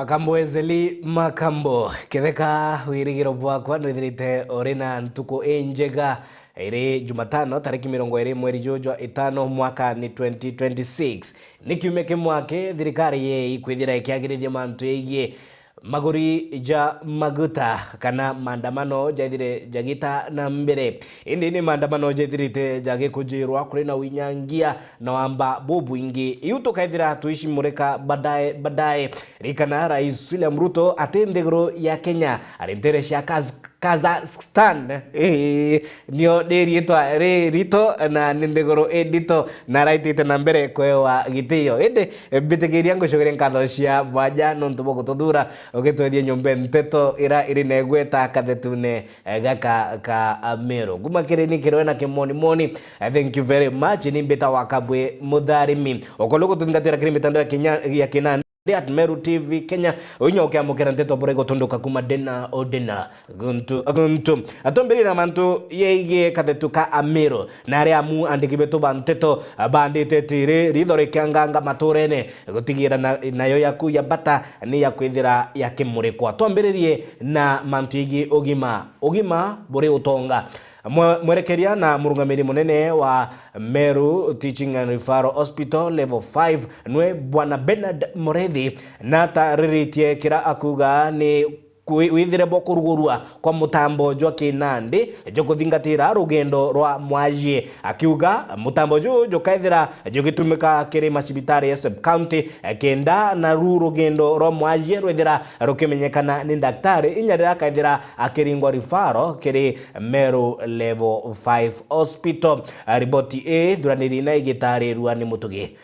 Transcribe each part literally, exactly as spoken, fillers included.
Makambo Ezeli Makambo, ketheka wirigiro bwakwa nwithirite uri na ntuku injega, iri Jumatano tariki mirongo iri mweri juju jwa itano mwaka ni twenty twenty-six. Ni kiumia kimwe aki thirikari yei kwithira ikiagirithia mantu yegii maguri ja maguta kana maandamano jaithire jagita na mbere. Indi ni maandamano jaithirite jagikujirwa kuri na winyangia na wamba bubwingi. Iu tukaithira tuicimurika baadaye, baadaye. Ririkana Rais William Ruto ati nthiguru ya Kenya, ari ntere cia Kaz-, Kazakhstan. Ii, nio ni riitwa ririto na ni nthiguru indito, na araitite na mbere kwewa gitio. Indi mbitikiria ngucokerie nkatho cia mwanya nontu bwa gututhuura ugitwethia nyomba nteto ira iri na igweta kathetune gaka ka Meru. Kuma kiri ni kirwe na kimonimoni, eh, thank you very much. Ni mbita wa Kabwe Mutharimi. Ukorwo gututhingatira kiri mitandao ya kinya-, ya kinandi at Meru T V Kenya, uinya ukiamukira nteto bura igutunduka kuma dena o dena, guntu guntu. Atwambiririe na mantu yegii kathetu ka Ameru, na aria amu andiki betu ba nteto bandite tiri ritho rikianganga maturene, gutigira na, nayo yaku ya bata ni ya kwithira yakimurikwa. Twambiririe na mantu yegii ugima, ugima buri utonga. Mwe-, mwerekeria na murungamiri munene wa Meru Teaching and Referral Hospital Level five nwe Bwana Bernard Mureithi, natariritie kira akuga ni kwi-, withire bwa kurugurua kwa mutambo jwa kinandi jukuthingatira rugendo rwa mwajie, akiuga mutambo ju jukaithira jugitumika kiri macibitari ya sub county, kenda naru rugendo rwa mwajie rwithira rukimenyekana ni ndaktari inya riria akaithira akiringwa rifaro kiri Meru Level five Hospital. Riboti ii thuraniri na igitarirua ni Mutugi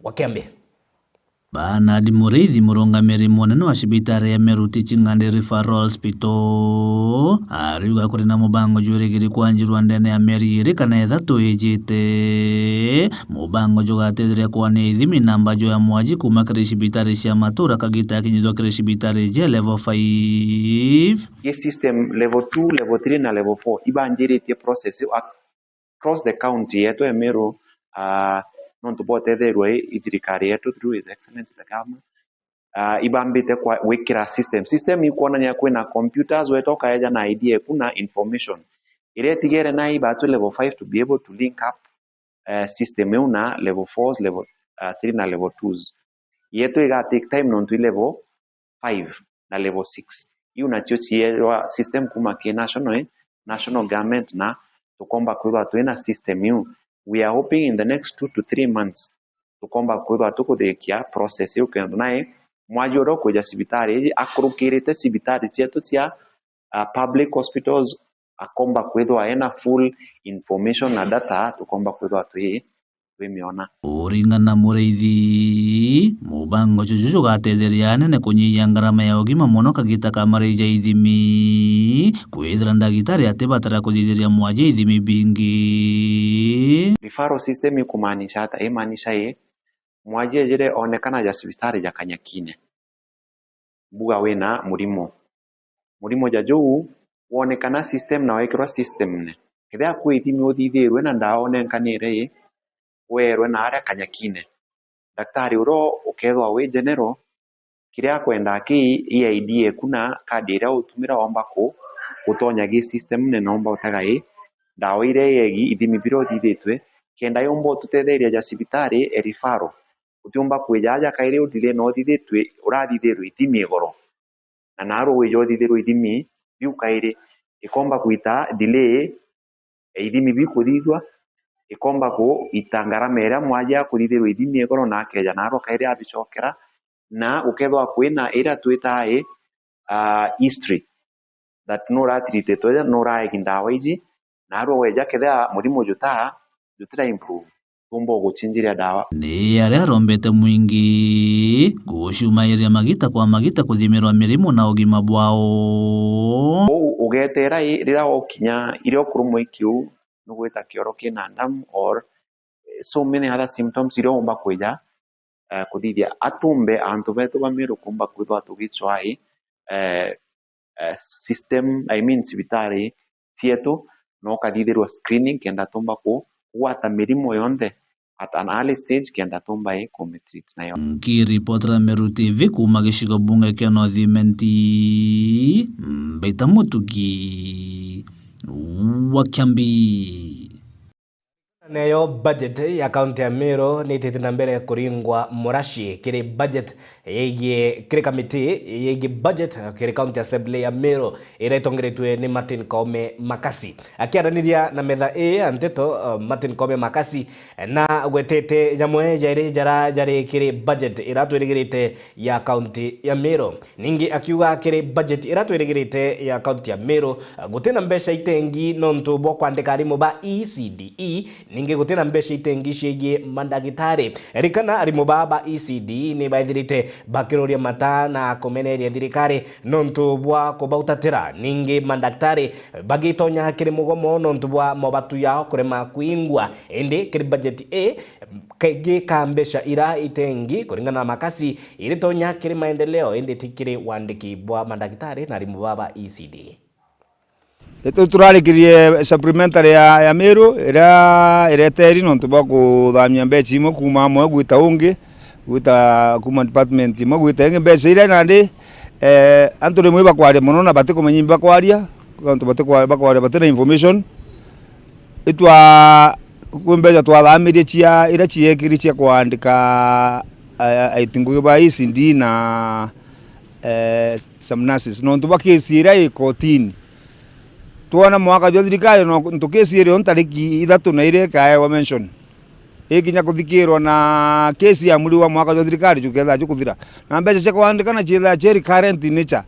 wa Kiambi. Bernard Muriithi, murungamiri munene wa cibitari ya Meru Teaching and Referral Hospital, ariuga kuri na mubango jwirigiri kwanjirwa ndene ya mieri iiri kana ithatu ijite, mubango jugatetheria kwania ithimi na mbajo ya mwaji kuuma kiri cibitari cia matura kagita akinyithwa kiri cibitari cia level five. Gi system level two, level three na level four ibanjiritie process iu ac-, across the county yetu ya Meru, ah, nontu bwa utetheerua i, i thirikari yetu through His Excellency the Governor. Ah, ibambite kwa gwikira system. System ikwonania kwina computers, weta ukaeja na idea eku na information. Iria itigere na ibatu level five to be able to link up, eh, system iu na level fours, level, ah, three na level twos. Yetu iga take time nontu i level five na level six. Iu nacio cierwa system kuma ki national, eh, national government, na tukomba kwithwa twina system iu. We are hoping in the next two to three months tukomba kwithwa tukuthikia process iu kenda nae mwaji uria ukwija cibitari iji akurukirite cibitari cietu cia, uh, public hospitals, akomba kwithwa ena full information na data tukomba kwithwa twi, twimiona. Kuringana na Muriithi, mubango juju jugatetheria anene kunyihia ngarama ya ugima mono kagita ka marii ja ithimi, kwithira ndagitari atibatara kuthithiria mwaji ithimi bingi. Referral system ikumaanisha ata? Imaanisha ii, mwaji ejire onekana ja cibitari ja Kanyakine, mbuga wina murimo. Murimo ja juu wonekana system na wekirwa systemne. Kethira kwi ithimi uthithirwe na ndawa unenkanire ii, weerwe na aria Kanyakine. Daktari uria ukethwa wi general, kiria akwenda ki I D eku na kadi iria utumira womba ku, gutonya gi systemne, nomba utega ii, ndawa iria iegi ithimi biria uthithitwe, kenda yomba ututetheria ja cibitari e referral. Utiumba kwija aja kairi u delay no uthithitwe, urathithirwe ithimi igoro. Na naarua wija uthithirwe ithimi biu kairi, ikomba kwita delay, e, ithimi bikuthithwa, ikomba kuita ngarama iria mwaji akuthithirwa ithimi igoro na akeja naarua kairi abicokera, na gukethwa kwina iria twitaa i, ah, history. That nuratirite tweja, nuraegi ndawa iji, naarua weja kethira murimo jutaa, jutira improve, tuumba uguchinjiria ndawa. Ni aria arombete mwingi gucumairia magita kwa magita kuthimirwa mirimo na ugima bwao. Uu ugeteera i, riria wakinya, iria ukurumwa i kiu, nugwita kioro kina ndamu or, eh, so many other symptoms iria uumba kwija, eh, kuthithia atumbe antu betu ba Meru kuumba kwithwa tugicwaa i, eh, eh, system, I mean, cibitari cietu, na ukathithirwa screening kenda tumba ku-, kugwata mirimo yonthe. at an early stage kenda tumba i kumitreat nayo. Nkiripotera Meru T V kuuma gicigo bunge kia North Imenti, Mbaita Mutugi wa Kiambi. Nayo budget ya kaunti ya Meru ni itite na mbere kuringwa muraci kiri budget yegii, kiri kamiti yegii budget kiri County Assembly ya Meru iria itongeretue ni Martin Koome Makasi. Akiaraniria na metha ii ya nteto, uh, Martin Koome Makasi na gwetete jamwe jairi jara jari kiri budget iria twirigirite ya kaunti ya Meru. Ningi akiuga kiri budget iria twirigirite ya kaunti ya Meru, uh, gutina mbeca itengi nontu bwa kwandika arimu ba E C D E, ningi gutina mbeca itengi ciegii mandagitari. Ririkana, arimu baa ba E C D ni baithirite bakiroria mata na kumeneria thirikari nontu bwa kubautatira. Ningi mandagitari bagitonya kiri mugomo nontu bwa mobatu yao kurema kuingwa. Indi kiri bajeti ii, kaingi ka mbeca ira itengi kuringana na Makasi iritonya kiri maendeleo, indi ti kiri wandiki bwa mandagitari na arimu baa ba E C D. Itu turarikirie supplementary ya, ya Meru iria ireteri nontu bwa kuthamia mbeca imwe kuuma amwe gwita ungi, gwita kuuma department imwe gwita ingi. Mbeca iria nandi, eh, antu rimwe ibakwaria mono na batikumenya ibakwaria, antu batikwa-, bakwaria batina information. Itwa, kwi mbeca twathamirie cia, iria ciekiri cia kwandika, eh, aiti ngugi ba E C D na, eh, some nurses. Nontu bwa kesi iria i kotini. Twona mwaka jwa thirikari, nontu kesi irio ntariki ithatu na iria ikaewa mention. Ikinya kuthikirwa na kesi ya muri wa mwaka jwa thirikari juketha jukuthira. Na mbeca cia kwandika na cietha cia recurrent nature.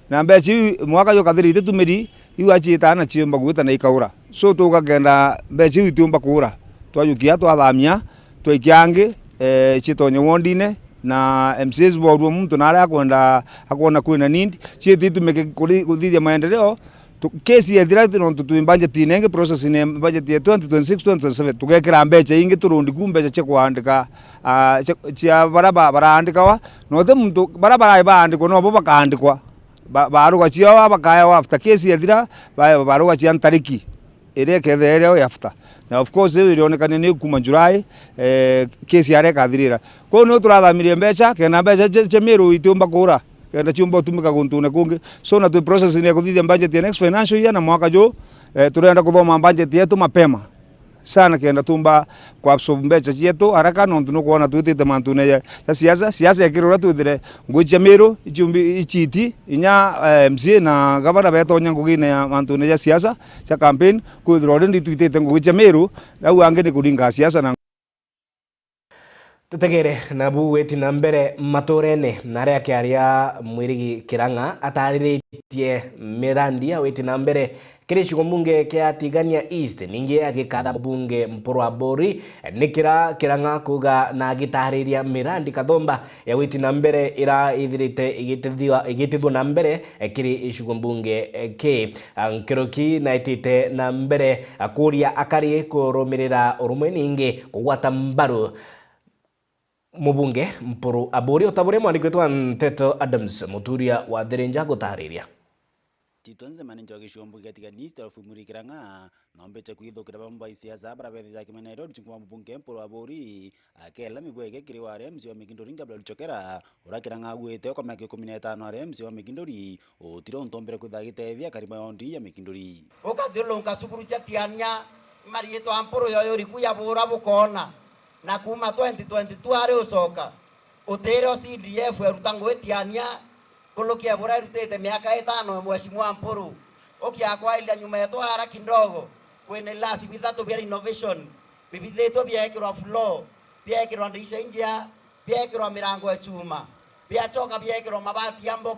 Na mbeca iu mwaka jukathira ititumiri, iu aciitaa na ciumba gwita na ikaura. So tugakenda mbeca iu itiumba kuura. Twajukia, twathamia, twaikia angi, eh, citonye wondine, na M C As borua muntu naria akwenda, akwona kwina need, ciiti itumike kuri-, kuthithia maendeleo. Tu-, kesi yethira nontu twi budget inengi, process ne budget ya twenty twenty-six twenty twenty-seven, tugekira mbeca ingi turundi ku mbeca cia kwandika, ah, cia, cia bara ba-, baraandikawa, na uti muntu bara barai baandikwa, nobo bakaandikwa. Ba-, baruga ciao bakaewa after case yathira, ba-, baruga cia ntariki iria ikethira iri after. Na of course, iu irionekania ni kuma July, eh, case yaria ikathirira. Kwou niu turathamirie mbeca, kenda mbeca cia, cia Meru itiumba kuura, kenda ciumba utumika guntune kungi. So, na twi process ya kuthithia budget ya next financial year na mwaka juu, eh, turenda kuthoma budget yetu mapema sana kenda tumba ku absorb mbeca cietu haraka, nontu nukwona twitite mantune ja, ja siasa. Siasa ekirwe uria twithire ngugi cia Meru, ichumbi, ichiti, inya, eh, M C A na gavana betonya ngugine ya mantune ja siasa, cia campaign, kwithirwa already twitite ngugi cia Meru, au angi ni kuringa siasa na Tutegere nabu witi na mbere maturene, na aria akiaria Mwirigi Kirang'a atariritie mirandi ya witi na mbere kiri gicigo mbunge kia Tigania East, ningi agikatha mbunge Mpuru Aburi ni kira Kirang'a kuuga na agitariria mirandi kathomba ya witi na mbere ira ithirite igitithua-, igitithua na mbere kiri gicigo mbunge ki. Nkuruki naitite na mbere kuria akari kurumirira urumwe ningi kugwata mbaru mubunge Mpuru Aburi, o ta buria mwandiki wetu wa nteto Adams Muturia wa Thirinja agutariria. Titwa nzemani njogi ciombu gatiganiste ofumuri Kirang'a, no mbeche kwithukira bamwe ba isiasa bara bethitha kimena iro ruchungu wa mubunge Mpuru Aburi, akela mibwege kiri wari M C wa Mikinduri Gabriel Chokera, uria Kirang'a agwite kwa miaka ikumi na itano ari M C wa Mikinduri, utire untu ombere kwitha agitethia akari ba wodi ya Mikinduri. Ukathiurunka cukuru cia Tiania, mariitwa Mpuru yoyo riku ya bura bukoona, na kuuma twenty twenty-two ari ucoka, utire o C D F eruta ngugi Tiania, nkuruki ya bura irutite miaka itano ya Mheshimiwa Mpuru. Ukiakwairia nyuma yetu ara kidogo, kwina ilasi bithatu bia renovation, bibithitwe biekirwa floor, biekirwa ndirisha injea, biekirwa mirango ya chuma, biachoka biekirwa mabati ya box,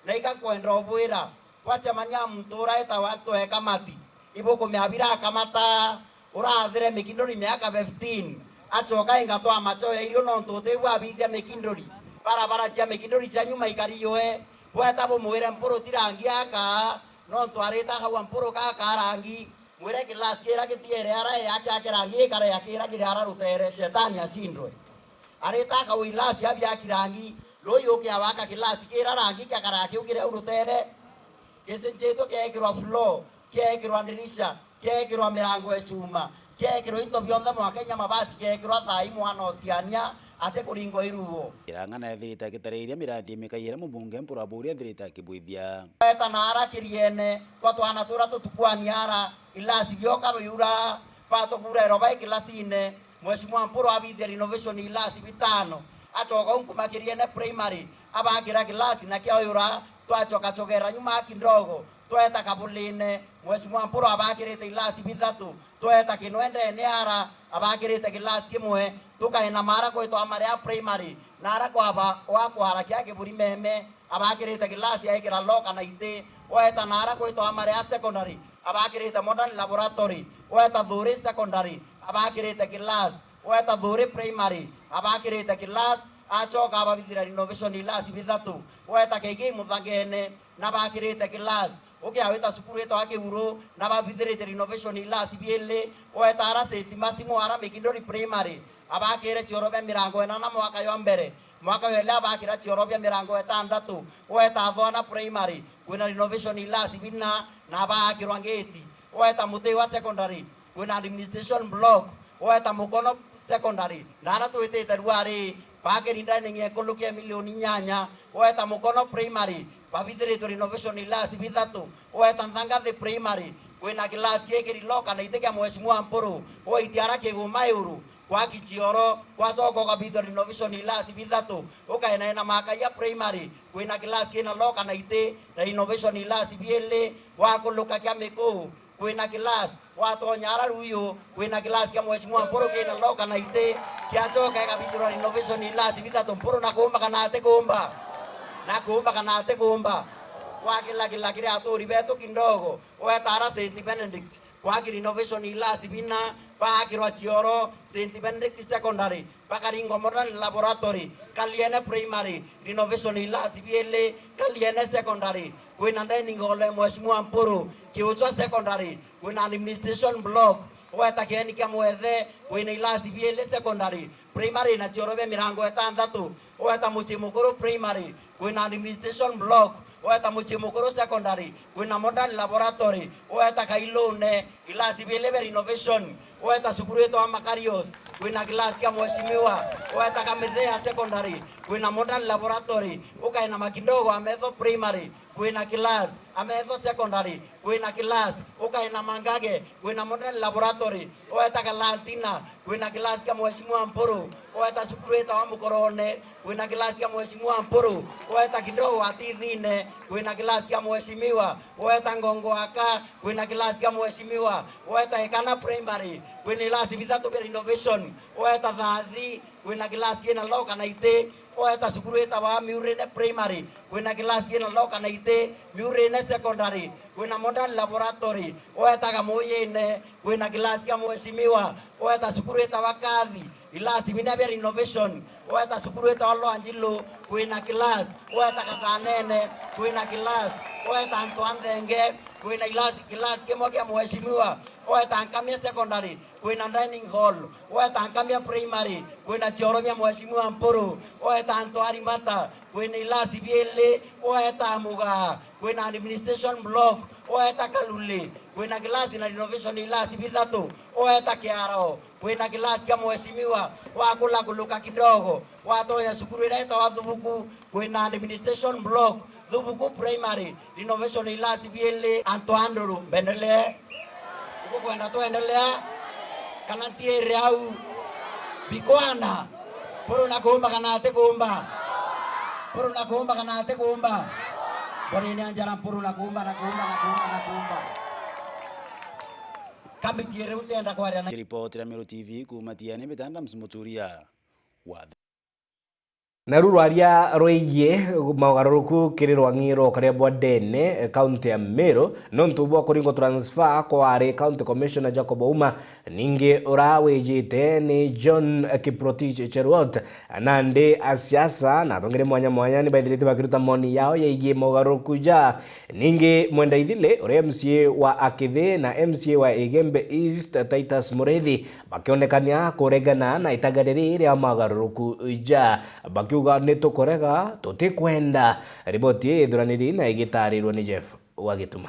na iga nkwenda ubwira, bwacemania muntu uraetawa Ntoe Kamati, ibukumea birakamathaa, urathire Mikinduri miaka fifteen, acoka ingatwa machoya irio nontu uti bwabithia Mikinduri, barabara cia Mikinduri cia nyuma ikariue, bweta bumwire Mpuru ti rangi akaa, nontu arita akauga Mpuru kaka rangi, mwire kilasi kira gitiere ara yake ake rangi ikare ya kira kiri ara rutere, shetani acindwe. Arita akauga ilasi abiaki rangi, rui ukia waka kilasi kira rangi kiakara kiu kiri au rutere. Gicenjitwe kiekirwa floor, kiekirwa ndirisha, kiekirwa mirango ya chuma, Geekirwa into bionthe mwa Kenya, mabati geekirwa thaai mwana Otiania atikuringwa iruo. Irang'ana ethirite agitariria mirandi imikai iria mubunge Mpuru Aburi ethirite akibwithia. Weta naara kiriene twa twana turia tutukwani ara, ilasi bioka biura, batugurairwa bai kilasine, Mheshimiwa Mpuru abithia renovation ilasi bitano. Acoka u nkuma kiriene primary, abakira kilasi na kiauyura, twacoka cogera nyuma kidogo, tweta Kabulene, Mheshimiwa Mpuru abakirite ilasi bithatu. Tweta Kinwendene ara, abakirite kilasi kimwe, tukaena mara kwitwa Amaria Primary, na ara kwaba wa kwara kia Kiburi Meme, abakirite kilasi aikira loka na iti. Weta nara kwitwa Amaria Secondary, abakirite modern laboratory. Weta Thuri Secondary, abakirite kilasi. Weta Thuri Primary, abakirite kilasi. Acoka ababithira renovation ilasi bithatu. Weta K K Muthangene, na bakirite kilasi. Ukiawita cukuru itwa Kiuru, na babithirite renovation ilasi biili. Weta ara Saint Maximu ara Mikinduri Primary, abakire cioro bia mirango inana mwaka jwa mbere. Mwaka jwa ili abakira cioro bia mirango itantatu. Weta Athwana Primary, kwina renovation ilasi bina, na baakirwa ngeti. Weta Mutiwa Secondary, kwina administration block. Weta Mukono Secondary, na ara twitite ruari, bakiri ndani ng'ekulukia milioni inyanya. Weta Mukono Primary, babithiritwe renovation ilasi bithatu. Weta Nthangathi Primary, kwina kilasi kikiri loka na iti kia Mheshimiwa Mpuru. Waiti ara Kiguma Iuru, gwaki cioro, gwacoka ukabithwa renovation ilasi bithatu. Ukaenaena Makaia Primary, kwina kilasi kina loka na iti na renovation ilasi biili. Wakuluka kia Mikuu, kwina kilasi. Watonya ara Ruiyu, kwina kilasi kia Mheshimiwa Mpuru kina loka na iti, kiacoka ikabithirwa renovation ilasi bithatu. Mpuru na kuumba kana ati kuumba? Na kuumba kana ati kuumba? Gwakilakila kiri aturi betu kidogo, weta ara Saint Benedict, gwaki renovation ilasi bina, baakirwa cioro, Saint Benedict Secondary, bakaringwa modern laboratory. Kaliene Primary, renovation ilasi biili. Kaliene Secondary, kwina dining hall ya Mheshimiwa Mpuru. Kiuchwa Secondary, kwina administration block. Weta Kieni kia Mwethe, kwina ilasi biili secondary. Primary na cioro bia mirango itantatu. Weta Mucii Mukuru Primary, kwina administration block. Weta Mucii Mukuru Secondary, kwina modern laboratory. Weta Kailune, ilasi biili bia renovation. Weta cukuru itwa Makarios, kwina kilasi kia Mheshimiwa. Weta Kamithea Secondary, kwina modern laboratory. Ukaena Makindogo Ametho Primary, kwina kilasi. Ametho Secondary, kwina kilasi. Ukaena Mangage, kwina modern laboratory. Weta Galantina, kwina kilasi kia Mheshimiwa Mpuru. Weta cukuru itawa Mukorone, kwina kilasi kia Mheshimiwa Mpuru. Weta kidogo Atithine, kwina kilasi kia Mheshimiwa. Weta Ngongo Aka, kwina kilasi kia Mheshimiwa. Weta Ekana Primary, kwina ilasi bithatu bia renovation. Weta Thathi, kwina kilasi kina loka na iti. Weta cukuru itawa Miurine Primary, kwina kilasi kina loka na iti. Miurine Secondary, kwina modern laboratory. Weta Kamuyine, kwina kilasi kia Mheshimiwa. Weta cukuru itawa Kathi, ilasi bina bia renovation. Weta cukuru itawa Lwanjilu, kwina kilasi. Weta Kathanene, kwina kilasi. Weta Antu a Nthenge, kwina ilasi, kilasi kimwe kia Mheshimiwa. Weta Nkamia Secondary, kwina dining hall. Weta Nkamia Primary, kwina cioro bia Mheshimiwa Mpuru. Weta Antu a Rimata, kwina ilasi biili. Weta Mugaa, kwina administration block. Weta Kalule, kwina kilasi na renovation ilasi bithatu. Weta Kiarao, kwina kilasi kia Mheshimiwa. Wakula kuluka kidogo, watonya cukuru iria itawa Thubuku, kwina administration block. Thubuku Primary, renovation ilasi biili. Antu a Nduru, mbendelee? Ukukwenda twendelea? Kana ntiire au? Bikwana? Mpuru na kuumba kana ati kuumba? Mpuru na kuumba kana ati kuumba? Mbonene a njara, Mpuru na kuumba, na kuumba, na kuumba, na kuumba. Kamiti iri utienda kwaria na. Ripoti ya Meru T V kuuma Tiani, Mitanda Msimuturia. Wathe. Naru rwaria rwigii mogaruruku kiri rwang'i rwa ukaria bwa Ndene, kaunti ya Meru, nontu bwa kuringwa transfer kwa wari County Commissioner Jacob Ouma, ningi ura wijite ni John Kiprotich Cheruot. Nandi asiasa na atongeria mwanya mwanya ni baithirite bakiruta moni yao yaigie mogaruruku ja. Ningi Mwenda Ithile, uria M C A wa Akithi na M C A wa Igembe East, Titus Muriithi, bakionekania kuregana na itaga riri ria magaruruku ja, bakiuga, "Ni tukurega, tutikwenda." Riboti ii ithuraniri na igitarirwa ni Jeff wa Gituma.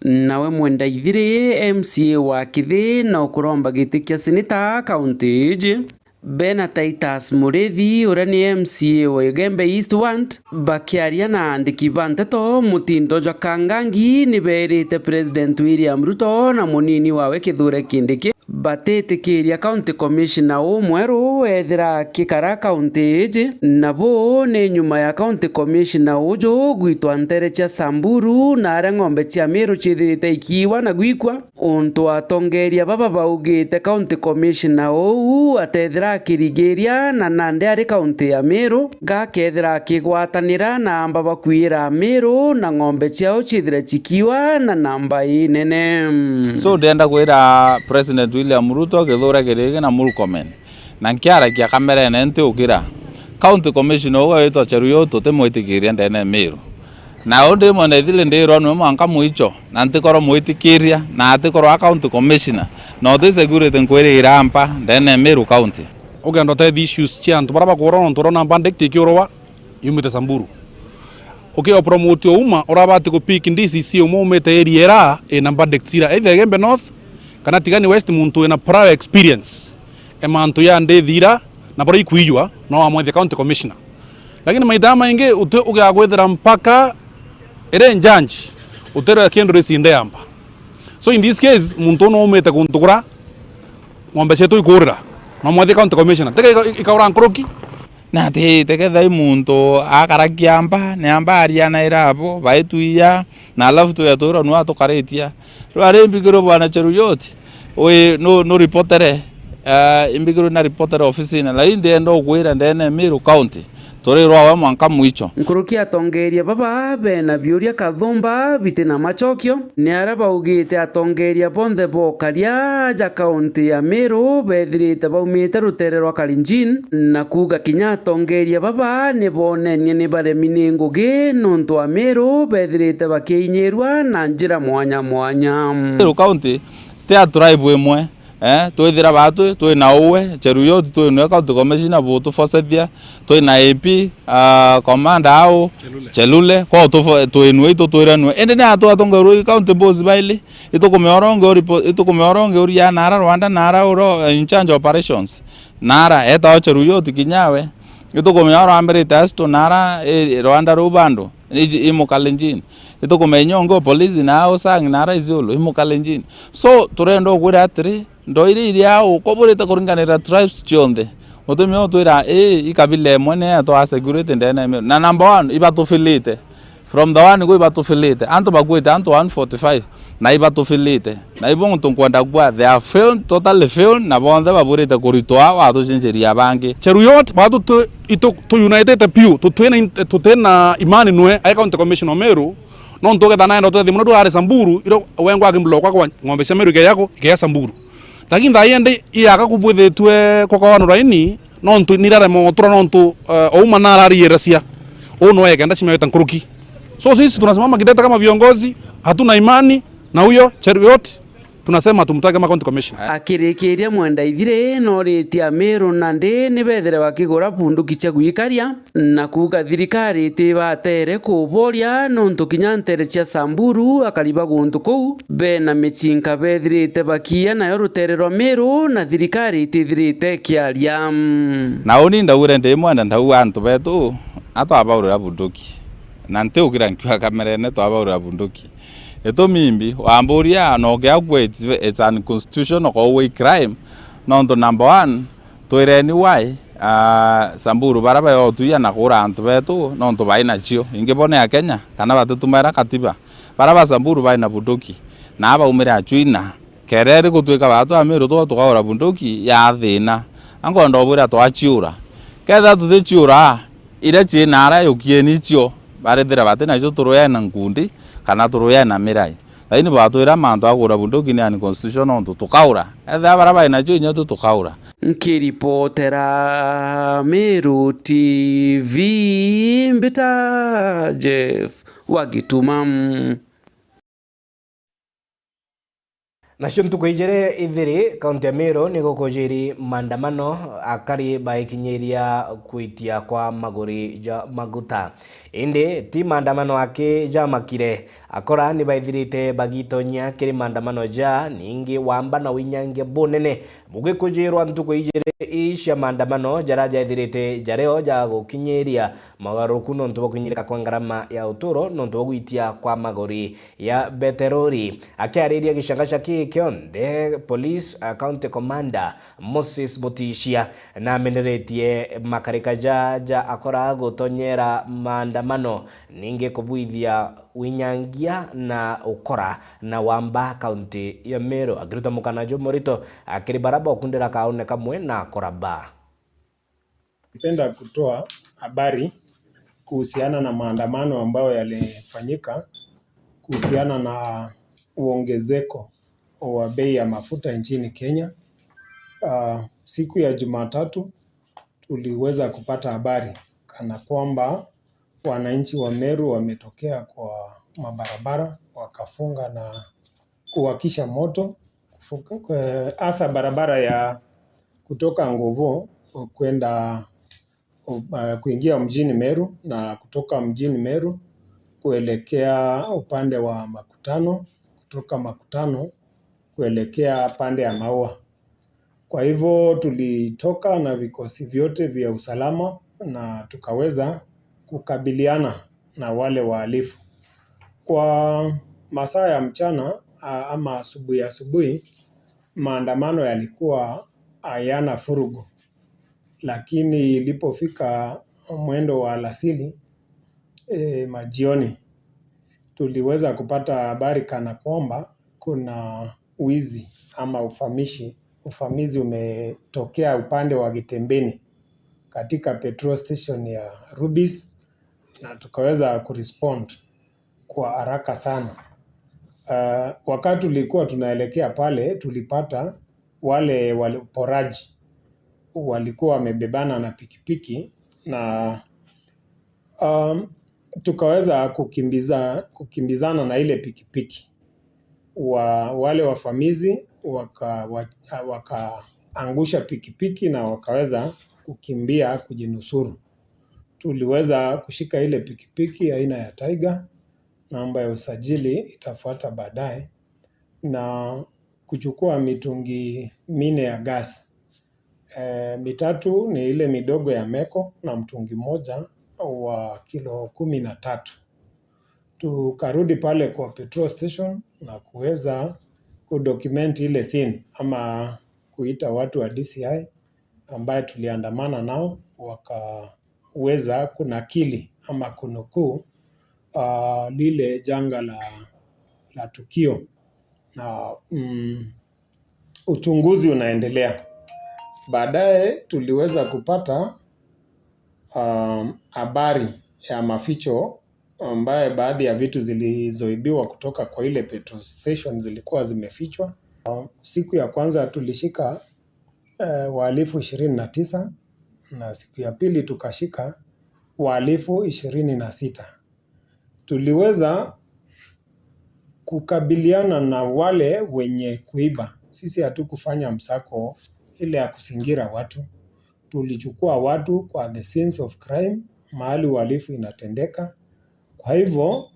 Nawe Mwenda Ithiri, M C A wa Kithi na ukuromba giti kia seneta kaunti iji. Bena Titus Murithi, uria ni M C A wa Igembe East Ward, bakiaria na andiki ba nteto mutindo jwa Kangangi, ni beerite President William Ruto na munini wawe Kithure Kindiki batitikiria County Commissioner umweru ethira akikara kaunti iji, na buu ni nyuma ya County Commissioner uju gwitwa ntere cia Samburu na aria ng'ombe cia Meru ciithirite ikiiwa na gwikua. Untu atongeeria baba baugite, County Commissioner uu atethira akirigiria na nandi ari kaunti ya Meru, gakethira akigwatanira na amba bakwira Meru na ng'ombe ciao ciithire cikiwa na namba inene. So, ndienda kwira President William Ruto, Kithure Kindiki na Murkomen, na nkiaragia kamerene ntiukira. County Commissioner uu witwa Cheruiyot tutimwitikiria ndene ya Meru. Na uu ndi Mwenda Ithiri ndirwa niwe mwanka mwicho, na ntikorwa mwitikiria, na atikorwa a County Commissioner, na uti security nkwirira mpa ndene ya Meru County. Ukenda utethia issues cia antu baria bakuurwa nontu urona verdict ikiurwa yumite Samburu. Ukiwa promote Ouma, urabati ku pick D C C umwe umite area ira ina verdict ira, either Igembe North kana Tigania West, muntu wina prior experience e mantu ya ndithi ira na baria ikwijua, no amwethia County Commissioner. Lakini maita jamaingi uti ugiakwithira mpaka iri judge utire kindu ricinde yamba. So in this case, muntu uu no umite kuntu kuria ng'ombe cietu ikurira, no mwethie County Commissioner. Teke ika-, ikaura nkuruki? Na ati, tekethai muntu akara kiamba, ni amba arianaira abo, baituia, na alafu tuya twirwa nua tukaritia. Rwari mbigirwe bwana Cheruiyot, ui, nu, nu ripotere, ah, imbigirwe na ripotere ofisine, lakini ndienda ukwira ndene Meru County, turi rwawe mwanka mwicho. Nkuruki atongeeria baba bena biuria kathumba biti na macokio, ni aria baugite atongeeria bonthe bokaria ja kaunti ya Meru bethirite baumite rutere rwa Kalenjin, na kuuga kinya atongeeria baba ni boonenie ni baremi ni ngugi nontu Ameru bethirite bakiinyirua na njira mwanya mwanya. Meru County ti a tribe imwe. Eh, twithira baatwi, twina uwe, Cheruiyot twinwe county commissioner butufocethia, twina A P, ah, commander au, Chelule. Chelule, kwa utufo-, twinwe itu twiranwe. Indi ni atu atongeru county boss baili, itukumea uria ungi uripo-, itukumea uria ungi uria nara Rwanda, nara uro, eh, in charge operations. Nara, etao Cheruiyot kinyawe, itukumea uria ambirite Asto, nara, eh, Rwanda ruu bandu. Iji, i Mukalenjin. Itukumenya ungi o polisi na au Sang na ara Isiolo, i Mukalenjin. So, turenda ukwira atiri, ndo iria iria au, kuburite kuringanira tribes cionthe. Utumi utwira, ii, i kabila imwe ni ya twa security ndene ya Meru. Na number one, ibatufilite. From the one go ibatufilite. Antu bakuite antu one forty-five. Na ibatufilite. Na ibo untu nkwenda kuuga, they have failed, totally failed, na bonthe baburite kuritwa watucinjiria bangi. Cheruiyot, batu tu, itu, tu united piu, tutwina in-, tutina imani nwe, ai county commissioner o Meru, nontu ugetha naenda utethia muno du ari Samburu, iro wengwa akimblock kwa ng'ombe cia Meru ikeya ku, ikeya Samburu. Lakini thaa ii ndi iaka kubwithitwe kwa kawanura ini, nontu nirarema utura nontu, eh, Ouma narariiracia. Uu nwe ekenda cimeweta nkuruki. So sisi tunasimama kidete kama viongozi, hatuna imani na huyo Cheruiyot. Tunasema tumtake kama county commissioner. Akirikiria Mwenda Ithiri noritie Ameru nandi ni bethire bakigura bunduki cia gwikaria na kuuga thirikari itibatere kuboria nontu kinya ntere cia Samburu akari ba guntu kuu bena micinka bethirite bakiia nayo rutere rwa Meru na thirikari itithirite ikiaria. Na uni ndaugire ndi Mwenda ndauga antu betu atwabaurira bunduki na ntiukira nkiuga kamerene twabaurira bunduki. Gitumi imbi, wamburia, na ukiaua it's, it's unconstitutional, ukaua i crime, nontu number one, twireni why, ah, Samburu bara bayotuia na kuura antu betu, nontu bai nacio. Ingi bo ni Akenya, kana batitumaira katiba. Bara ba Samburu bai na bunduki, na baumire Achuina. Kereri gutwika batu Ameru two tukaura bunduki ya thina. Ankwenda ubwira twaciura. Kethira tuticiura, iria cii naara yukieni icio, barithira bati nacio turuyene na nkundi, kana turuyene na mirai. Lakini batwira mantu a kuura bunduki ni unconstitutional nontu tukaura. Ethira bara bai nacio inya tu tukaura. Nkiripotera Meru T V, mbita Jeff wa Gituma. Nacio ntuku ijiri ithiri, kaunti ya Meru ni gukujiri maandamano, akari baikinyiria kwitia kwa maguri ja maguta. Indi ti maandamano aki jamakire, akora ni baithirite bagitonyia kiri maandamano ja, ningi wamba na winyangia bunene bugikujirwa ntuku ijiri ii cia maandamano jaria jaithirite jario ja gukinyiria mogaruruku nontu bwa kunyirika kwa ngarama ya uturo nontu bwa gwitia kwa maguri ya beterori. Akiariria gicagaca kii kionthe, Police, uh, County Commander Moses Mutisia nameneretie makarika ja ja akora gutonyera maandamano, ningi kubwithia winyangia na ukora na wamba kaunti ya Meru. Akiruta mukana jumurito akiri bara bokundira kaune kamwe na akora ba. Ningependa kutoa habari kuhusiana na maandamano ambayo yalifanyika kuhusiana na uongezeko wa bei ya mafuta nchini Kenya. Ah, siku ya Jumatatu tuliweza kupata habari kana kwamba wananchi wa Meru wametokea kwa mabarabara, wakafunga na kuwakisha moto, kufuka-, eh, hasa barabara ya kutoka Nguvu kwenda, uh, kuingia mjini Meru na kutoka mjini Meru kuelekea upande wa Makutano, kutoka Makutano kuelekea pande ya Maua. Kwa hivyo tulitoka na vikosi vyote vya usalama na tukaweza kukabiliana na wale wahalifu. Kwa masaa ya mchana, a-, ama asubuhi asubuhi, maandamano yalikuwa hayana furugu, lakini ilipofika mwendo wa alasiri, eh, majioni, tuliweza kupata habari kana kwamba kuna wizi ama ufamishi, ufamizi umetokea upande wa Gitembeni katika petrol station ya Rubis, na tukaweza kurespond kwa haraka sana. Ah, wakati tulikuwa tunaelekea pale, tulipata wale, wale waporaji walikuwa wamebebana na pikipiki na, um, tukaweza kukimbiza-, kukimbizana na ile pikipiki. Wa-, wale wavamizi waka-, wa-, wakaangusha pikipiki na wakaweza kukimbia kujinusuru. Tuliweza kushika ile pikipiki aina ya Tiger, namba ya usajili itafuata baadaye, na kuchukua mitungi mine ya gas. Eh, mitatu ni ile midogo ya meko na mtungi moja wa kilo kumi na tatu. Tukarudi pale kwa petrol station na kuweza kudocument ile scene ama kuita watu wa D C I ambaye tuliandamana nao, wakaweza kunakili ama kunukuu, ah, lile janga la, la tukio. Na, mm, uchunguzi unaendelea. Baadaye tuliweza kupata, um, habari ya maficho ambaye baadhi ya vitu zilizoibiwa kutoka kwa ile petrol station zilikuwa zimefichwa. Um, siku ya kwanza tulishika, eh, wahalifu ishirini na tisa na siku ya pili tukashika wahalifu ishirini na sita. Tuliweza kukabiliana na wale wenye kuiba. Sisi hatukufanya msako ile ya kuzingira watu. Tulichukua watu kwa the scenes of crime, mahali uhalifu inatendeka. Kwa hivyo,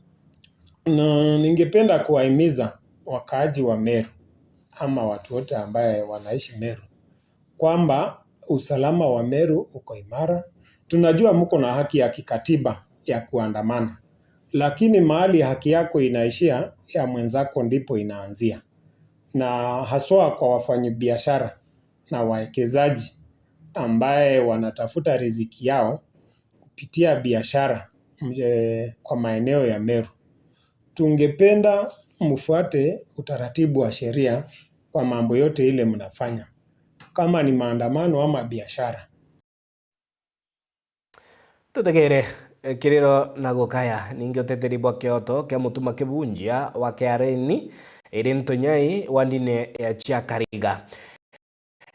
na ningependa kuwahimiza wakaaji wa Meru ama watu wote ambaye wanaishi Meru kwamba usalama wa Meru uko imara. Tunajua mko na haki ya kikatiba ya kuandamana, lakini mahali haki yako inaishia, ya mwenzako ndipo inaanzia, na haswa kwa wafanyabiashara na wawekezaji ambaye wanatafuta riziki yao kupitia biashara, eh, kwa maeneo ya Meru. Tungependa mfuate utaratibu wa sheria kwa mambo yote ile mnafanya, kama ni maandamano ama biashara. Tutegere, eh, kiriro na gukaya, ningi uteteri bwa kioto kia Mutuma Kibunjia wa Kiareni, iri Ntunyai wa ndine ya Chiakariga.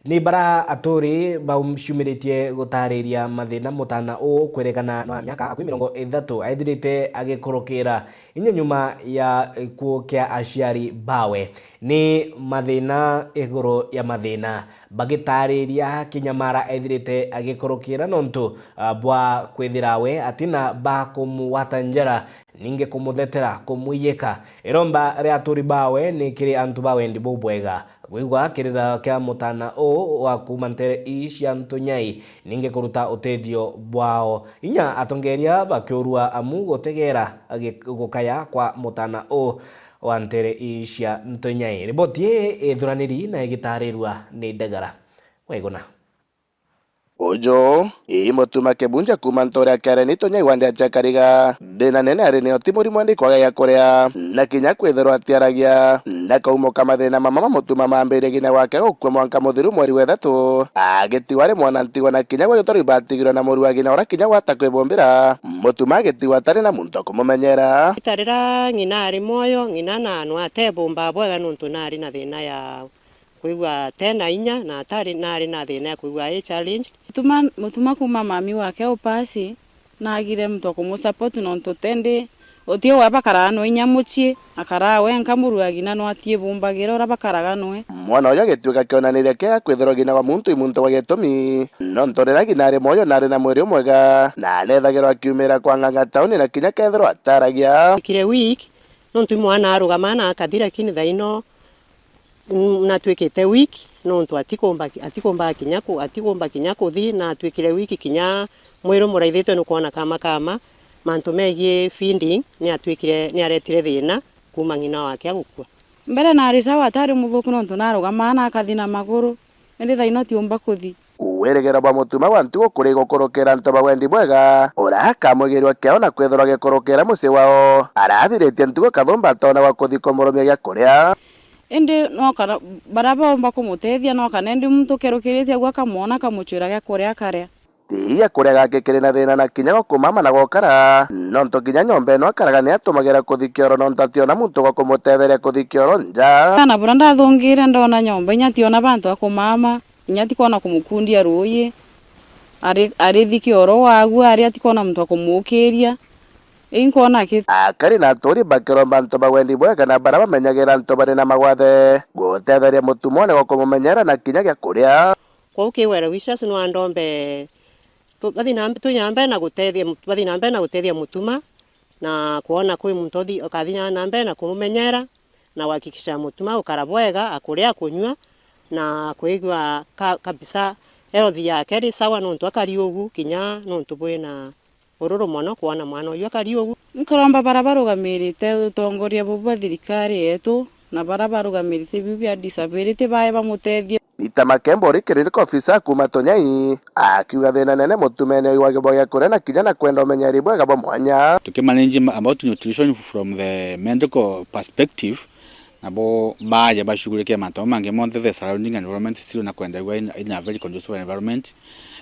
Ni bara aturi bauciumiritie gutariria mathina mutana uu kwerekana na miaka akui mirongo ithatu aithirite agikurukira inya nyuma ya gikuo kia aciari bawe. Ni mathina iguru ya mathina, bagitariria kinyamara ethirite agikurukira nontu, ah, bwa kwithira we atina ba kumugwata njara, ningi kumuthetera, kumwiyika. Iromba ria aturi bawe ni kiri antu ba wendi bubwega. Kwigua kirira kia mutana uu wa kuuma ntere ii cia Ntunyai, ningi kuruta utethio bwao. Inya atongeria bakiurua amu gutegera gi-, gukaya kwa mutana uu wa ntere ii cia Ntunyai. Riboti ii ithuraniri na igitarirua ni Ndegara Waiguna. Uju, ii Mutuma Kibunja kuuma ntuura ya Kiareni Ntunyai wa Ndea cia Kariga. Thina nene ari nio ti murimo indi kwaga gia kuria, na kinya kwithirwa atiaragia. Na kaumo ka mathina mama ma Mutuma maambirie kinya gwake gukua mwanka muthiru mweri wa ithatu. Agitigwa ari mwana ntigwa na kinya gwa gitorwa ibatigirwe na muru wa ng'ina uria kinya gwata kwibumbira. Mutuma agitigwa atari na muntu wa kumumenyera. Ita riria ng'ina ari mwoyo, ng'ina na nwa atebumba bwega nontu nari na thina ya kwigua te na inya na atari, nari na thina ya kwigua ai challenged. Mutuma, Mutuma kuuma mami wake upasi, naagire muntu wa kumusupport nontu tendi uti uwe bakaraga nwe inya mucii, akaraga wenka muru wa ng'ina nwa atiibumbagira uria bakaraga nwe. Mwana uju agituika kionaniria kiega kwithirwa ng'ina wa muntu i muntu wa gitumi, nontu riria ng'ina ari mwoyo nari na mwiri umwega, na anethagirwa akiumira kwa ng'ang'a tauni na kinya kethirwa ataragia. Kire week, nontu i mwana arugamaa na akathi, lakini thaino, mm, natwikite weak, nontu atikumba, atikumbaga kinya ku-, atikumba kinya kuthi, na atwikire weak kinya mwiri umuraithitwe ni kwona kama kama, mantu megii feeding, ni atwikire, ni aretire thina kuuma ng'ina wake agukua. Mbere nari sawa, atari muthuku nontu narugamaa na akathi na maguru, indi thaino tiumba kuthi. Wirigiro bwa Mutuma gwa ntugu kuri gukurukira antu ba wendi bwega, uria akamwigirua kiao na kwithirwa agikurukira mucii wao. Arathiritie ntugu kathumba atoona gwa kuthi kumurumia gia kuria. Indi no kana baria baumba kumutethia, no kana indi muntu ukerukiritie agu akamwona, akamucwira gia kuria akaria. Ti gia kuria gake kiri na thina na kinya gwa kumama na gwa ukara, nontu kinya nyomba ino akaraga ni atumagira kuthi kioro, nontu ationa muntu gwa kumutetheria kuthi kioro nja. Na buria ndathungire ndona nyomba inya tiona bantu a kumama. Inya atikwona kumukundia ruuji, ari, arithi kioro waagua, ari atikwona muntu wa kumuukiria. Ii nkwona aki. Akari na aturi bakiromba antu ba wendi bwega na baria bamenyagira antu bari na magwathe gutetheria Mutuma one gwa kumumenyera na kinya gia kuria. Kwou ki well wishes no andombe tu-, bathi na mbe-, tuthi na mbere na gutethia Mut-, bathi na mbere na gutethia Mutuma na kwona kwi muntu uthi-, ukathi na, na mbere na kumumenyera. Na gwakikisha Mutuma gukara bwega, akuria, akunyua, na kwigua ka-, kabisa health yake iri sawa, nontu akari ugu, kinya nontu bwina ururu mono kwona mwana uyu akari ugu. Nkuromba baria barugamirite utongoria bubu bwa thirikari yetu, na baria barugamirite biu bia disability bae bamutethie. Peter Makembo uri clinical officer kuuma Tunyai, akiuga thina nene Mutuma ni uyu wa gibwa gia kuria na kinya na kwenda umenyeri bwega bwa mwanya. Tukimanage about nutrition from the medical perspective, nabo baja bacugurike mantu mau mangi monthe, the surrounding environment still na kwendagua in, in a very conducive environment.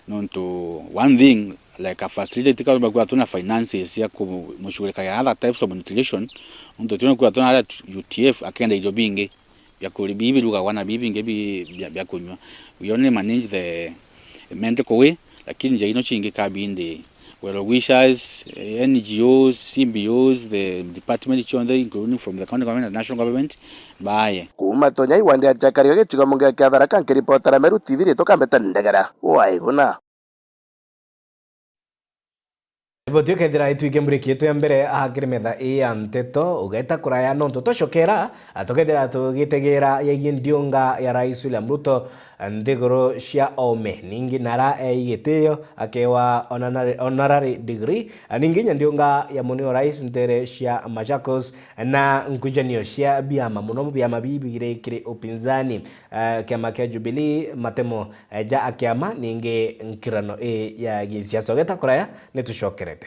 Nontu one thing, like a facility, tika kwigua twina finances cia kumucugurikagia other types of nutrition, nontu twina kwigua twina aria U T F akenda irio bingi bia kuri-, bii birugagwa na bii bingi bi-, bia, bia kunyua. We only manage the medical way, lakini njira ino cingi kabindi well wishers, eh, N G Os, C B Os, the department cionthe, including from the county government and national government, baye. Kuuma Tunyai wa Ndia Chakari gicigo mungia kia Tharaka, nkiripotera Meru T V, ritwa Kambeta Ndegera Waiguna. Riboti ukethira itwike mburiki yetu ya mbere aha kiri metha ii ya nteto, ugeta kuraya nontu twacokera, tukethira tugitegera yegie ndiunga ya Rais William Ruto nthiguru cia oome. Ningi nara ei gitio akewa honorary, honorary degree, ningi inya ndiunga ya munio Rais ntere cia Machakos na nkujanio cia biama, muno biama bibi biri kiri upinzani. Eh, kiama kia Jubilee, matemo, eh, ja a kiama, ningi nkirano ii ya gisiasa. Ugeta kuraya, nitucokerete.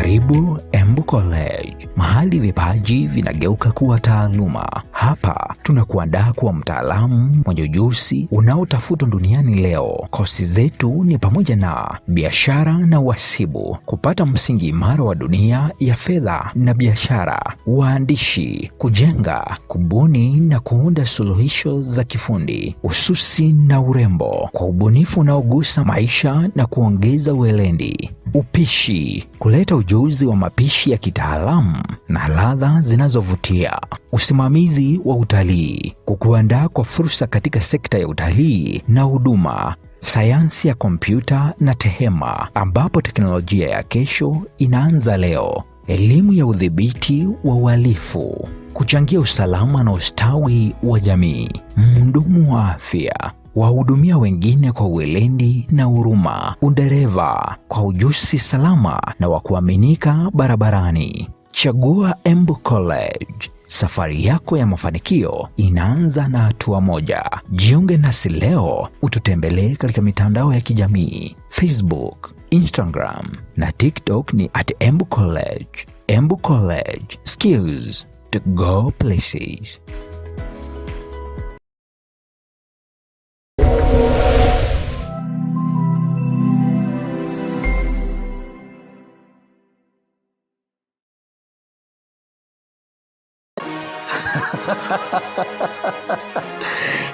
Karibu Embu College, mahali vipaji vinageuka kuwa taaluma. Hapa tunakuandaa kuwa mtaalamu mwenye ujuzi unaotafutwa duniani leo. Kosi zetu ni pamoja na biashara na uhasibu, kupata msingi imara wa dunia ya fedha na biashara, uandishi, kujenga, kubuni na kuunda suluhisho za kifundi, ususi na urembo, kwa ubunifu unaogusa maisha na kuongeza weledi. Upishi, kuleta ujuzi wa mapishi ya kitaalamu na ladha zinazovutia. Usimamizi wa utalii, kukuandaa kwa fursa katika sekta ya utalii na huduma. Sayansi ya kompyuta na tehema, ambapo teknolojia ya kesho inaanza leo. Elimu ya udhibiti wa uhalifu, kuchangia usalama na ustawi wa jamii. Mhudumu wa afya, wahudumia wengine kwa weledi na huruma. Udereva, kwa ujuzi salama na wa kuaminika barabarani. Chagua Embu College. Safari yako ya mafanikio inaanza na hatua moja. Jiunge nasi leo, ututembelee katika mitandao ya kijamii, Facebook, Instagram na TikTok ni at Embu College. Embu College, skills to go places.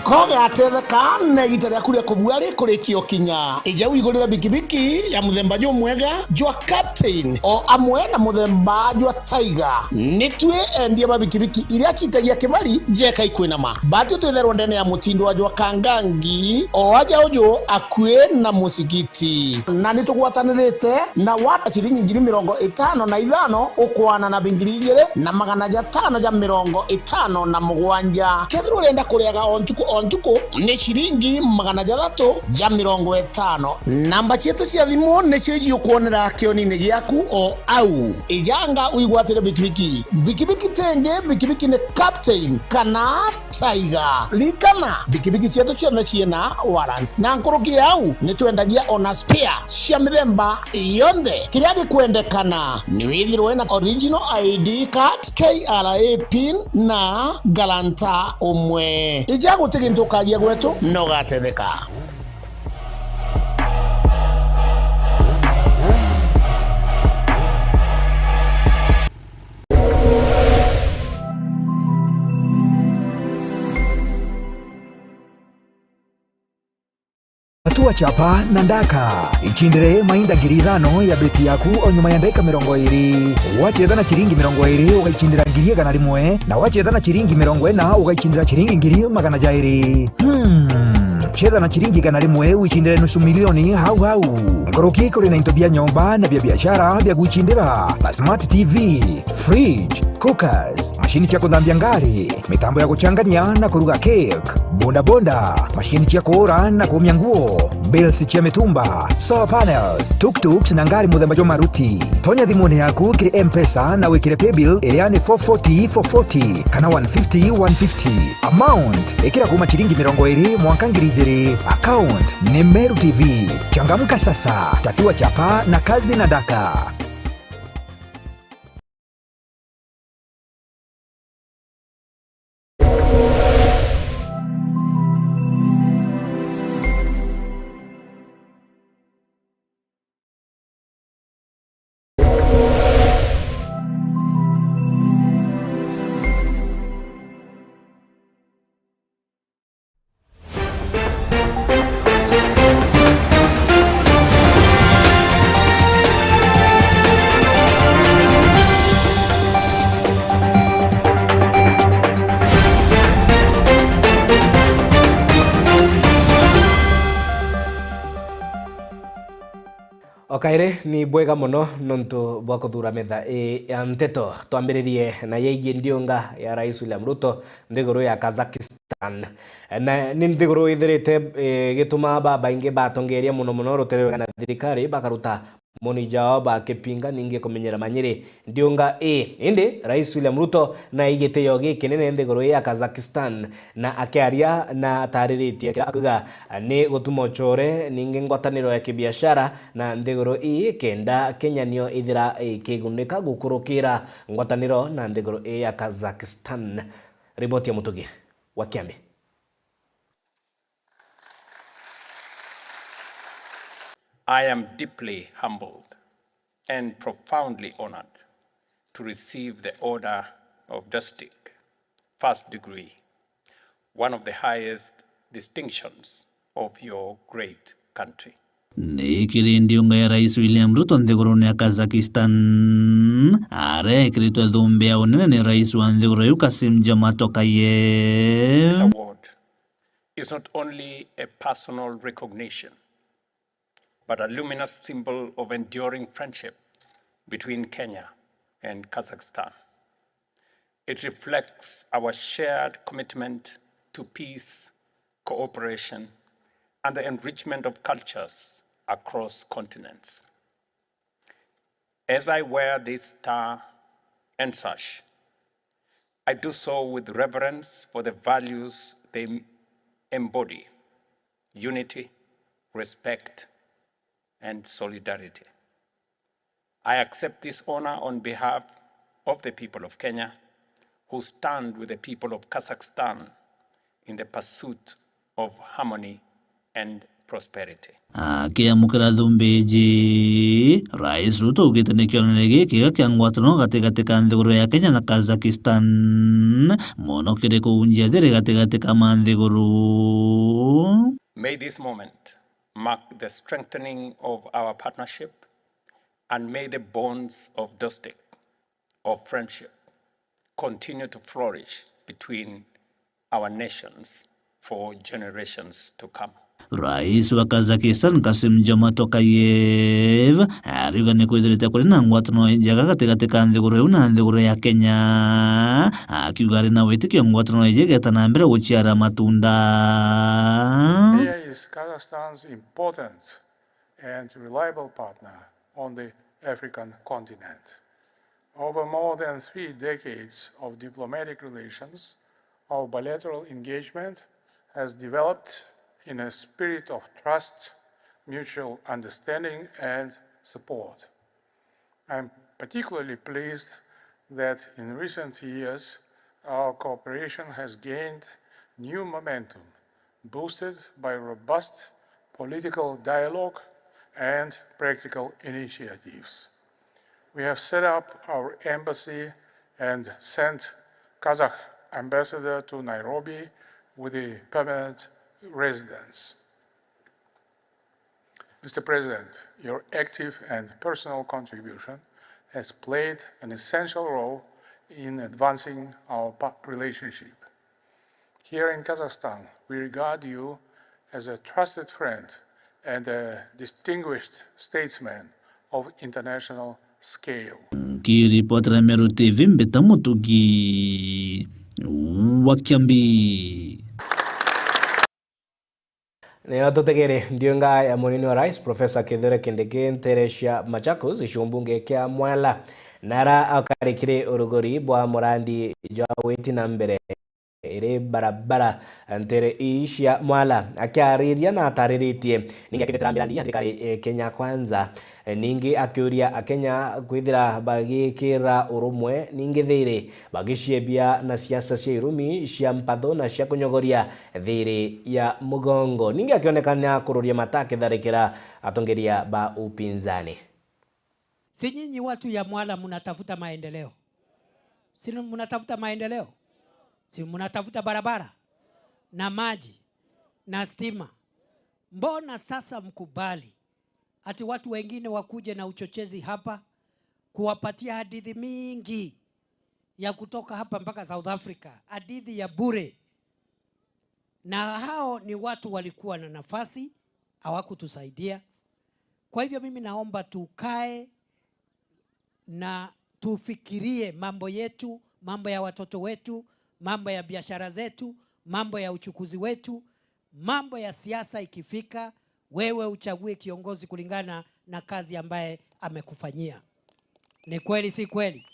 Kogatetheka na igita riaku ria kubua rikurikia ukinya. Ija wigurire bikibiki ya muthemba jumwega jwa Captain o amwe na muthemba jwa Tiger. Ni twi endia ba bikibiki iria citagia kibari jeka ikwinama. Batwi twitherwa ndene ya mutindwa jwa Kangangi, o aja uju akui na musigiti. Na ni tugwatanirite na wata ciringi ngiri mirongo itano na ithano ukwana na bingiri igiri na magana jatano ja mirongo itano na mugwanja. Kethirwa urenda kuriaga o ntuku o ntuku, ni ciringi magana jathatu ja mirongo itano. Namba cietu cia thimu nicio iji ukwonera kionini giaku o au. Ijanga uigwatire bikibiki. Bikibiki ti ingi, bikibiki ni Captain kana Tiger. Ririkana, bikibiki cietu cionthe ciina warrant. Na nkuruki ya au, ni twendagia ona spare cia mithemba yonthe. Kiria gikwendekana ni withirwe na original I D card, K R A pin na guarantor umwe. Ija guti gintu ukagia gwetu, na ugatetheka. Tatua chapa na ndaka. Icindire mainda ngiri ithano ya beti yaku o nyuma ya ndagika mirongo iri. Wacetha na ciringi mirongo iri, ugaicindira ngiri igana rimwe, na wacetha na ciringi mirongo ina, ugaicindira ciringi ngiri magana jairi. Hmm. Cetha na ciringi igana rimwe, wicindire nusu milioni hau hau. Nkuruki kuri na into bia nyomba na bia biashara bia gwicindira, ta smart T V, fridge, cookers, macini cia kuthambia ngari, mitambo ya guchangania na kuruga cake, bodaboda, macini cia kuura na kuumia nguo, bills cia mitumba, solar panels, tuk-tuks na ngari muthemba jwa Maruti. Tonya thimuni yaku kiri M-Pesa na wikire paybill iria ni four forty four forty kana one fifty one fifty. Amount, ikira kuuma ciringi mirongo iri mwanka ngiri ijiri. Account ni Meru T V. Changamka sasa, tatua chapa na kazi na daka. O kairi, ni bwega mono nontu bwa kuthura metha ii ya nteto. Twambiririe na yegie ndiunga ya Rais William Ruto nthiguru ya Kazakhstan. Na ni nthiguru ithirite, eh, igituma babaingi batongeria mono mono rutere rwa na thirikari bakaruta moni jao bakipinga ningi kumenyera manyiri ndiunga ii. Indi Rais William Ruto naigite yo gikinene nthiguru ii ya Kazakhstan, na akiaria na atariritie kira akuga ni gutuma uchore ningi ngwataniro ya kibiashara na nthiguru ii, kenda Kenya niyo ithira ikigunika gukurukira ngwataniro na nthiguru ii ya Kazakhstan. Riboti ya Mutugi wa Kiambi. I am deeply humbled and profoundly honored to receive the Order of Dustik, first degree, one of the highest distinctions of your great country. Ni kiri ndiunga ya Rais William Ruto nthigurune ya Kazakhstan, aria ekiritwe thumbi ya unene ni rais wa nthiguru iu, Kassym-Jomart Tokayev. This award is not only a personal recognition, but a luminous symbol of enduring friendship between Kenya and Kazakhstan. It reflects our shared commitment to peace, cooperation, and the enrichment of cultures across continents. As I wear this star and sash, I do so with reverence for the values they embody: unity, respect, and solidarity. I accept this honor on behalf of the people of Kenya, who stand with the people of Kazakhstan in the pursuit of harmony and prosperity. Akiamukira thumbi iji, Rais Ruto augite ni kionanio gikiega kia ngwataniro gatigati ka nthiguru ya Kenya na Kazakhstan, mono kiri kuunjia thiri gatigati ka manthiguru. May this moment mark the strengthening of our partnership, and may the bonds of Dustik, of friendship, continue to flourish between our nations for generations to come. Rais wa Kazakhstan, Kassym-Jomart Tokayev, ariuga ni kwithirite kuri na ngwataniro njega gatigati ka nthiguru iu na nthiguru ya Kenya, akiuga ari na witikio ngwataniro iji igeta na mbere guciara matunda. Here is Kazakhstan's importance and reliable partner on the African continent. Over more than three decades of diplomatic relations, our bilateral engagement has developed in a spirit of trust, mutual understanding, and support. I'm particularly pleased that in recent years, our cooperation has gained new momentum, boosted by robust political dialogue and practical initiatives. We have set up our embassy and sent Kazakh ambassador to Nairobi with a permanent residence. Mister President, your active and personal contribution has played an essential role in advancing our pa-, relationship. Here in Kazakhstan, we regard you as a trusted friend and a distinguished statesman of international scale. Nkiripotera Meru T V, mbita Mutugi wa Kiambi. Niyo tutegere ndiunga ya munini wa rais, Professor Kithure Kindiki, ntere cia Machakos, gicigo mbunge kia Mwala, nara akari kiri urugori bwa murandi jwa witi na mbere iri barabara ntere ii cia Mwala. Akiariria na atariritie, ningi akitetera mirandi ya thirikari, eh, Kenya Kwanza. Ningi akiuria Akenya kwithira bagikira urumwe, ningi thiri bagiciebia na siasa cia irumi cia mpatho na cia kunyogoria thiri ya mugongo. Ningi akionekana kururia mata akitharikira atongeria ba upinzani. Si nyinyi watu ya Mwala mnatafuta maendeleo? Si mnatafuta maendeleo? Si mnatafuta barabara na maji na stima? Mbona sasa mkubali ati watu wengine wakuje na uchochezi hapa, kuwapatia hadithi mingi ya kutoka hapa mpaka South Africa, hadithi ya bure? Na hao ni watu walikuwa na nafasi, hawakutusaidia. Kwa hivyo mimi naomba tukae na tufikirie mambo yetu, mambo ya watoto wetu, mambo ya biashara zetu, mambo ya uchukuzi wetu, mambo ya siasa ikifika, Wewe uchague kiongozi kulingana na kazi ambaye amekufanyia. Ni kweli, si kweli?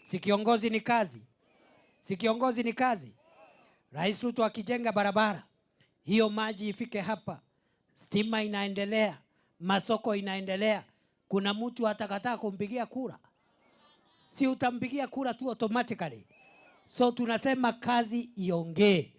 Si kiongozi ni kazi? Si kiongozi ni kazi? Rais Ruto akijenga barabara, hiyo maji ifike hapa, stima inaendelea, masoko inaendelea, kuna mtu atakataa kumpigia kura? Si utampigia kura tu automatically? So tunasema kazi iongee.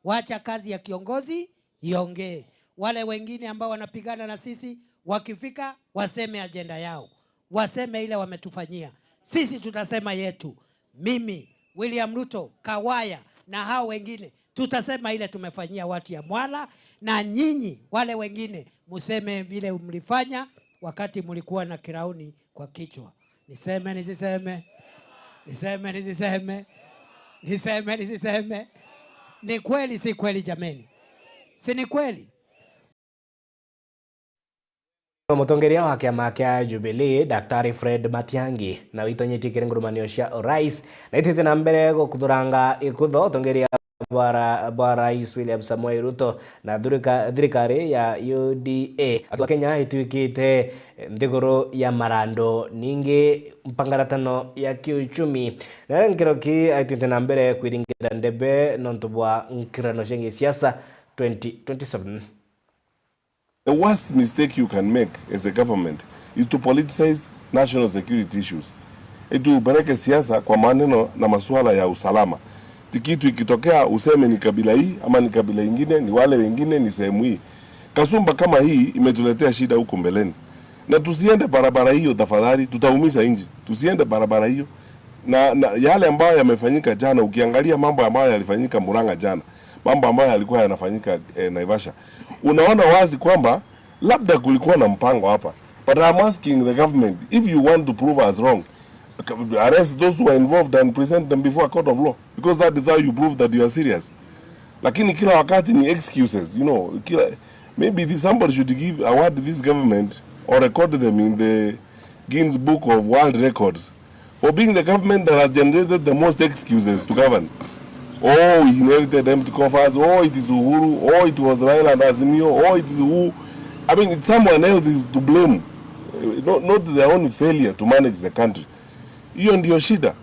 Wacha kazi ya kiongozi iongee. Wale wengine ambao wanapigana na sisi, wakifika, waseme ajenda yao, waseme ile wametufanyia. Sisi tutasema yetu. Mimi, William Ruto, Kawaya na hao wengine, tutasema ile tumefanyia watu ya Mwala, na nyinyi wale wengine museme vile mlifanya wakati mlikuwa na kirauni kwa kichwa. Niseme nisiseme? Niseme nisiseme? Niseme nisiseme? Ni kweli, si kweli jameni? Si ni kweli? Mutongeria wa kiama kia Jubilee, Daktari Fred Matiang'i, nawe itonyetie kiri ngurumanio cia urais, na itite na mbere gukuthuranga ikutho utongeria bwa ra-, bwa Rais William Samoei Ruto na thirika-, thirikari ya U D A, akiuga Kenya ituikite nthiguru ya marando, ningi mpangaratano ya kiuchumi. Na nkiro ki aitite na mbere kwiringira ndebe nontu bwa nkirano cia gisiasa twenty twenty-seven. The worst mistake you can make as a government is to politicize national security issues. Eti upeleke siasa kwa maneno na masuala ya usalama. Ti kitu ikitokea useme ni kabila hii ama ni kabila ingine, ni wale wengine, ni sehemu hii. Kasumba kama hii imetuletea shida huko mbeleni. Na tusiende barabara hiyo tafadhali, tutaumiza nchi. Tusiende barabara hiyo. Na, na yale ambayo yamefanyika jana, ukiangalia mambo ambayo yalifanyika Murang'a jana, mambo ambayo yalikuwa yanafanyika, eh, Naivasha, unaona wazi kwamba labda kulikuwa na mpango hapa. But I'm asking the government, if you want to prove us wrong, arrest those who are involved and present them before a court of law, because that is how you prove that you are serious. Lakini kila wakati ni excuses, you know, kila, maybe this, somebody should give, award this government or record them in the Guinness Book of World Records for being the government that has generated the most excuses to govern. Oh, we inherited empty coffers. Oh, it is Uhuru. Oh, it was Raila and Azimio. Oh, it is who? I mean, it's someone else is to blame. Eh, no, not their own failure to manage the country. Hiyo ndio shida.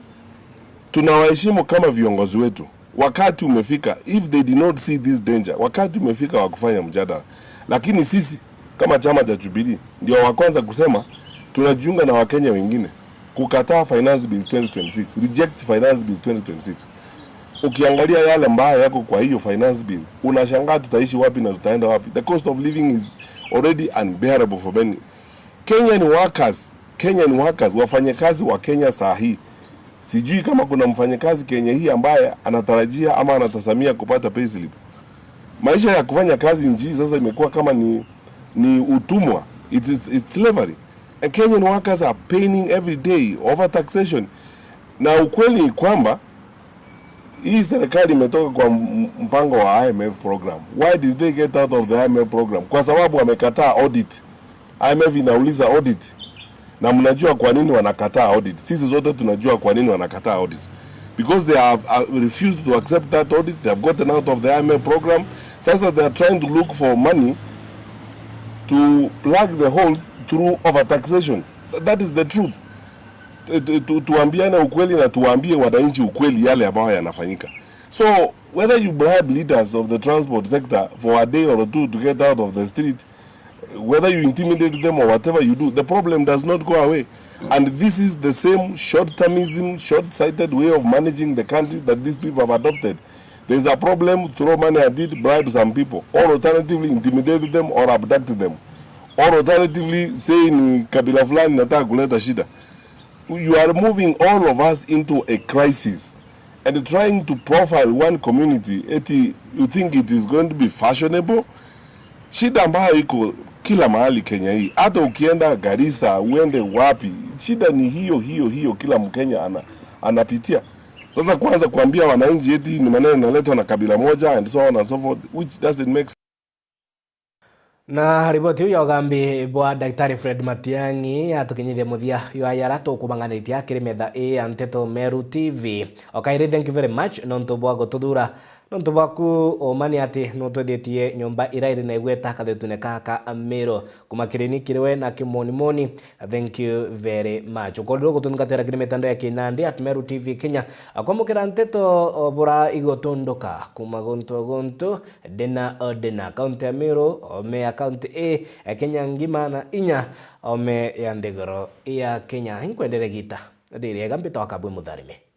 Tunawaheshimu kama viongozi wetu. Wakati umefika, if they did not see this danger, wakati umefika wa kufanya mjadala. Lakini sisi kama chama cha Jubilee ndio wa kwanza kusema tunajiunga na Wakenya wengine kukataa finance bill twenty twenty-six, reject finance bill twenty twenty-six. Ukiangalia yale ambayo yako kwa hiyo finance bill, unashangaa tutaishi wapi na tutaenda wapi. The cost of living is already unbearable for many. Kenyan workers, Kenyan workers, wafanyakazi wa Kenya saa hii. Sijui kama kuna mfanyakazi Kenya hii ambaye anatarajia ama anatasamia kupata payslip. Maisha ya kufanya kazi nchi hii sasa imekuwa kama ni, ni utumwa. It is, it's slavery. And Kenyan workers are paining every day, overtaxation. Na ukweli ni kwamba hii serikali imetoka kwa m-, mpango wa I M F program. Why did they get out of the I M F program? Kwa sababu wamekataa audit. I M F inauliza audit. Na mnajua kwa nini wanakataa audit? Sisi zote tunajua kwa nini wanakataa audit. Because they have, uh, refused to accept that audit. They have gotten out of the I M F program. Sasa they are trying to look for money to plug the holes through overtaxation. That is the truth. Tu-, tu-, tu-, tuambiane ukweli na tuambie wananchi ukweli yale ambayo yanafanyika. So, whether you bribe leaders of the transport sector for a day or two to get out of the street, whether you intimidate them or whatever you do, the problem does not go away. And this is the same short-termism, short-sighted way of managing the country that these people have adopted. There's a problem, throw money at it, bribe some people, or alternatively intimidate them or abduct them, or alternatively say ni kabila fulani nataka kuleta shida. You are moving all of us into a crisis and trying to profile one community, eti you think it is going to be fashionable? Shida ambayo iko kila mahali Kenya hii, hata ukienda Garissa, uende wapi, shida ni hiyo, hiyo, hiyo kila Mkenya ana-, anapitia. Sasa kwanza kuambia wananchi eti ni maneno inaletwa na kabila moja and so on and so forth, which doesn't make Na riboti iu ya ugambi bwa Daktari Fred Matiang'i yatukinyithia muthia jwa yara tukubanganitia kiri metha ii ya Nteto Meru T V. O kairi, thank you very much nontu bwa gututhura. Nontu bwaku uma ni ati nutwithitie nyomba ira iri na igweta kathetune kaka Meru. Kuma kiri ni kiri we na kimonimoni, thank you very much. Ukorirwo gutungatira kiri mitandao ya kinandi at Meru T V Kenya. Akwamukira nteto o bura igotunduka kuma guntu o guntu, ndina o ndina, kaunti ya Meru, ome ya kaunti ii, Kenya ngima na inya, ome ya nthiguru ya Kenya. Inkwendere gita ririega, mbitwa Kabwe Mutharime.